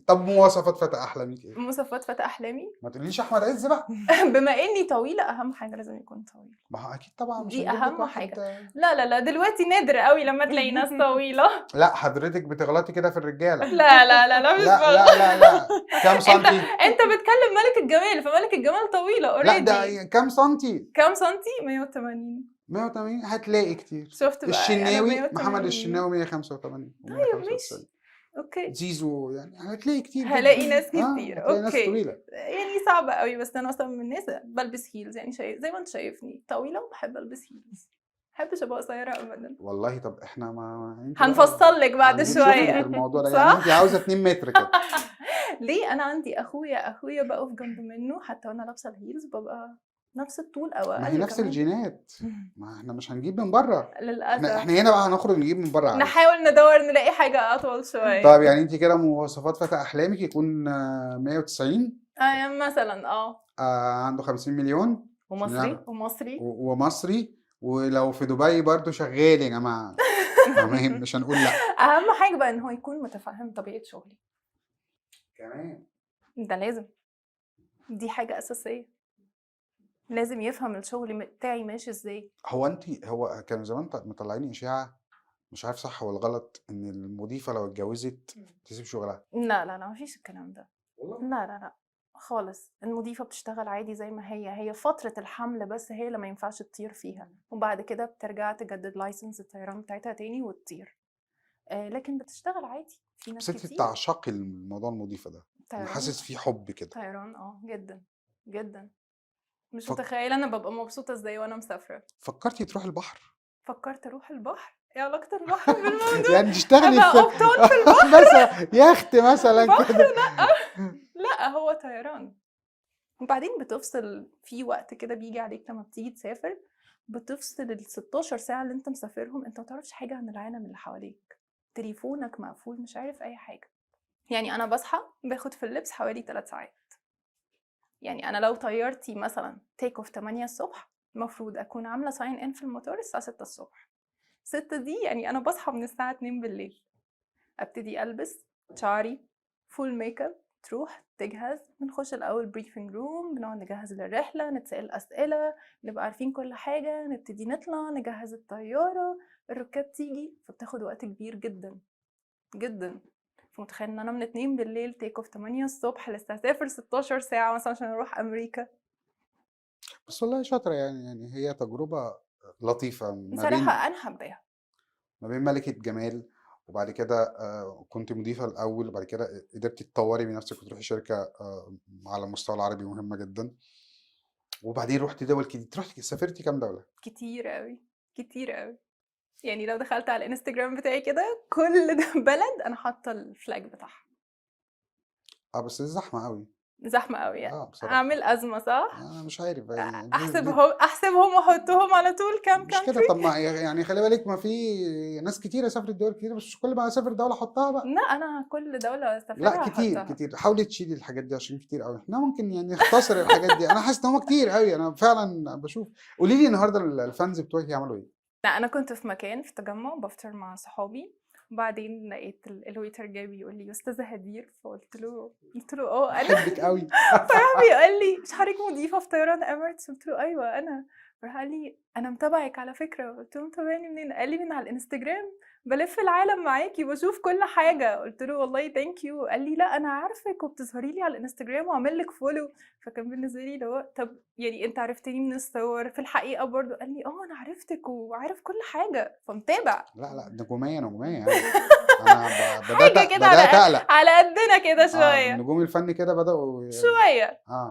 طب مواصفات فتى احلامك ايه؟ مواصفات فتى احلامي؟ ما تقوليش احمد عز بقى. بما اني طويله، اهم حاجة لازم يكون طويل. ما هو اكيد طبعا مش دي هنجيب لك اهم واحد. حاجه. لا لا لا، دلوقتي نادر قوي لما تلاقي ناس طويله. لا، حضرتك بتغلطي كده في الرجاله. لا لا لا لا، مش لا. بغلط. لا لا لا، كام سنتي؟ انت بتكلم ملك الجمال، فملك الجمال طويلة already. لا، ده كام سنتي؟ كام سنتي؟ 180. 180 هتلاقي كتير. شفت بقى؟ أنا الشناوي، 180. محمد الشناوي 185. طيب و195. ماشي، okay. زيزو، يعني هتلاقي كتير جدا. هلاقي ناس كتير. هتلاقي ناس طويله. يعني صعبة قوي، بس انا اصلا من الناس بلبس heels، يعني شايف زي ما انت شايفني طويلة وبحب البس heels، بحبش ابقى قصيرة ابدا. والله طب احنا ما انت بقى هنفصل لك بعد عايزين شغل شوية. في الموضوع ده. صح؟ يعني انت عاوزه 2 متر كده. ليه؟ انا عندي اخويا، اخويا بقف جنب منه حتى وانا لابسه ال heels ببقى نفس الطول او اقل. ما هي نفس كمان. الجينات، ما احنا مش هنجيب من بره احنا. للاسف. احنا هنا بقى هنخرج نجيب من بره عادي. نحاول ندور نلاقي حاجة اطول شويه. طيب، يعني انت كده مواصفات فتى احلامك يكون 190. آه مثلا، اه. عنده 50 مليون. ومصري. ومصري. ومصري، ولو في دبي برضو شغال يا جماعه، تمام، مش هنقول لا. اهم حاجة بقى ان هو يكون متفهم طبيعة شغلي. كمان. ده لازم، دي حاجة اساسيه، لازم يفهم الشغل بتاعي ماشي ازاي. هو انت هو كانوا زمان مطلعين اشاعه، مش عارف صح ولا غلط، ان المضيفة لو اتجوزت تسيب شغلها. لا لا لا، مفيش الكلام ده. والله؟ لا لا لا خالص، المضيفة بتشتغل عادي زي ما هي، هي فترة الحمل بس هي اللي ما ينفعش تطير فيها، وبعد كده بترجع تجدد license الطيران بتاعتها تاني وتطير، لكن بتشتغل عادي، في ناس بس انت كتير. بتعشقي الموضوع المضيفة ده، انا طيران. حاسس فيه حب كده. طيران اه، جدا جدا، مش متخيلة انا ببقى مبسوطة ازاي وانا مسافرة. فكرتي تروحي البحر؟ فكرت اروح البحر؟ ايه علاقة البحر بالموضوع؟ يعني تشتغلي ابقى في قبطان في البحر؟ مثلا يخت مثلا بحر؟ كده. لا لا، هو طيران، وبعدين بتفصل في وقت كده بيجي عليك لما بتيجي تسافر، بتفصل ال 16 ساعة اللي انت مسافرهم، انت ما تعرفش حاجة عن العالم اللي حواليك، تليفونك مقفول، مش عارف اي حاجة. يعني انا بصحى باخد في اللبس حوالي 3 ساعات، يعني انا لو طيارتي مثلا take off 8 الصبح، المفروض اكون عاملة sign in في المطار الساعة 6 الصبح. 6 دي يعني انا بصحى من الساعة 2 بالليل، ابتدي البس، شعري، full makeup، تروح تجهز، بنخش الاول briefing room، بنقعد نجهز للرحله، نتسال اسئله، نبقى عارفين كل حاجه، نبتدي نطلع، نجهز الطياره، الركاب تيجي، فبتاخد وقت كبير جدا جدا. فمتخيل ان انا من 2 بالليل، take off 8 الصبح، لسه هسافر 16 ساعة مثلا عشان اروح امريكا. بس والله شاطرة يعني هي تجربه لطيفة ما بين بصراحة انا حباها. ما بين ملكه جمال، وبعد كده كنت مضيفه الاول، وبعد كده قدرتي تطوري من نفسك وتروحي شركة على المستوى العربي مهمة جدا، وبعدين رحتي دول كتير. رحتي سافرتي كام دولة؟ كتير قوي، كتير قوي، يعني لو دخلت على الانستجرام بتاعي كده كل ده بلد انا حاطه ال flag بتاعها. اه، بس زحمة قوي. زحمة قوي يعني. اه بصراحه. اعمل ازمه، صح؟ انا مش عارف يعني احسبهم واحطهم على طول كام مش كده. country. طب ما يعني خلي بالك، ما في ناس كتيرة سافرت دول كتير، بس مش كل ما اسافر دولة احطها بقى. لا، انا كل دولة اسافرها لا كتير. أحطها. كتير، حاولي تشيلي الحاجات دي عشان كتير قوي، احنا ممكن يعني نختصر الحاجات دي، انا حاسس ان هم كتير قوي، انا فعلا بشوف. قولي لي النهارده ال fans بتوعك يعملوا ايه؟ لا، انا كنت في مكان في التجمع بفطر مع صحابي، وبعدين لقيت ال waiter جاي بيقول لي: استاذه هدير؟ فقلت له، قلت له: اه انا. بحبك قوي. فراح بيقول لي: مش حضرتك مضيفه في طيران اميريتس؟ قلت له: ايوه انا. راح قال لي: انا متابعك على فكره. قلت له: متابعني منين؟ قال لي: من على الانستجرام، بلف العالم معاكي بشوف كل حاجه. قلت له: والله thank you. قال لي: لا، انا عارفك وبتظهري لي على الانستجرام وعامل لك follow. فكان بالنسبة لي اللي هو طب يعني انت عرفتني من الصور، في الحقيقة برضو؟ قال لي: اه، انا عرفتك وعارف كل حاجه، فمتابع. لا لا، نجوميه نجوميه، يعني انا بدات حاجة كده بدات على اقلق. على قدنا كده شويه. نجوم الفن كده بداوا شويه. اه.